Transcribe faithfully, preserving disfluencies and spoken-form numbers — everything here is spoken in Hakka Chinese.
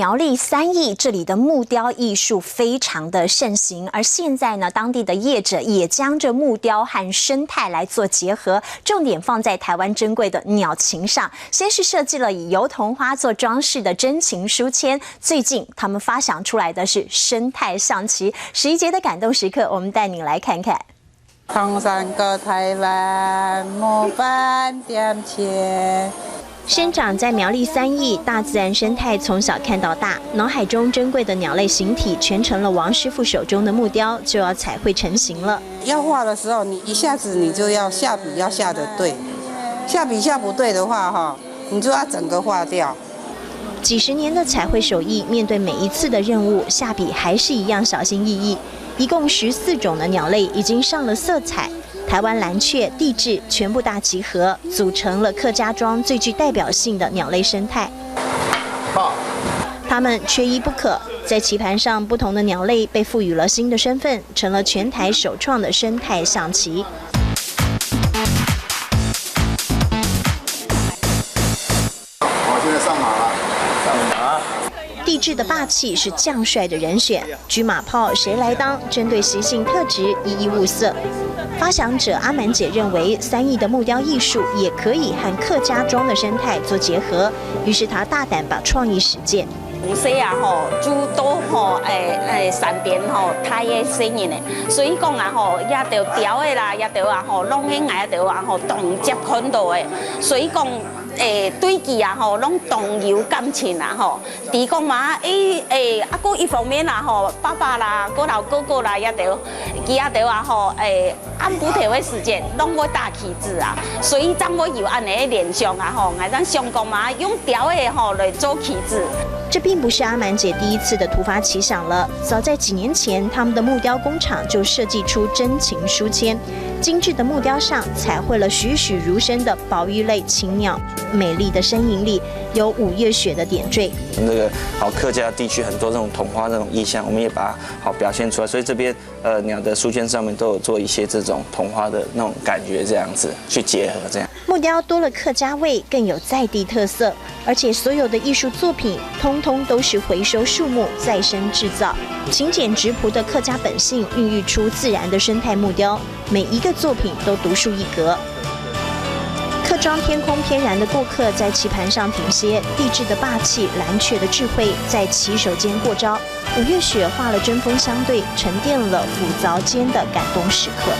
苗栗三义这里的木雕艺术非常的盛行，而现在呢，当地的业者也将这木雕和生态来做结合，重点放在台湾珍贵的鸟禽上。先是设计了以油桐花做装饰的珍禽书签，最近他们发想出来的是生态象棋。十一节的感动时刻，我们带您来看看。 唐山个台湾模范点钱。生长在苗栗三义，大自然生态从小看到大，脑海中珍贵的鸟类形体全成了王师傅手中的木雕，就要彩绘成型了。要画的时候，你一下子你就要下笔要下得对，下笔下不对的话哈，你就要整个画掉。几十年的彩绘手艺，面对每一次的任务，下笔还是一样小心翼翼。一共十四种的鸟类已经上了色彩，台湾蓝雀、帝雉全部大集合，组成了客家庄最具代表性的鸟类生态。它们缺一不可，在棋盘上，不同的鸟类被赋予了新的身份，成了全台首创的生态象棋。好，现在上马了。帝雉的霸气是将帅的人选，车马炮谁来当，针对习性特质一一物色。发想者阿满姐认为，三义的木雕艺术也可以和客家庄的生态做结合，于是她大胆把创意实践。从小啊吼，住到吼，诶诶，山边吼，大个细人个，所以讲啊吼，也都雕个啦，也都啊吼，弄个也都啊吼，当接看到个，所以讲，诶，对佢啊吼，弄当有感情啊吼。 佢讲嘛，誒誒，啊，過一方面啦吼，爸爸啦，過摎哥哥啦，也都，佢也都啊吼，誒，暗晡頭个時節，攏會打棋子啊，所以正會有恁呢个聯想啊吼，𠊎正想講嘛，用雕个吼來做棋子。这并不是阿满姐第一次的突发奇想了。早在几年前，他们的木雕工厂就设计出珍禽书签，精致的木雕上彩绘了栩栩如生的保育类禽鸟，美丽的身影里 有五月雪的点缀。那个好客家地区很多这种桐花那种意象，我们也把它好表现出来。所以这边呃鸟的书签上面都有做一些这种桐花的那种感觉，这样子去结合这样。木雕多了客家味，更有在地特色，而且所有的艺术作品通通都是回收树木再生制造。勤俭质朴的客家本性孕育出自然的生态木雕，每一个作品都独树一格。客庄天空翩然的过客在棋盘上停歇，帝雉的霸气，蓝雀的智慧在棋手间过招。五月雪化了针锋相对，沉淀了斧凿间的感动时刻。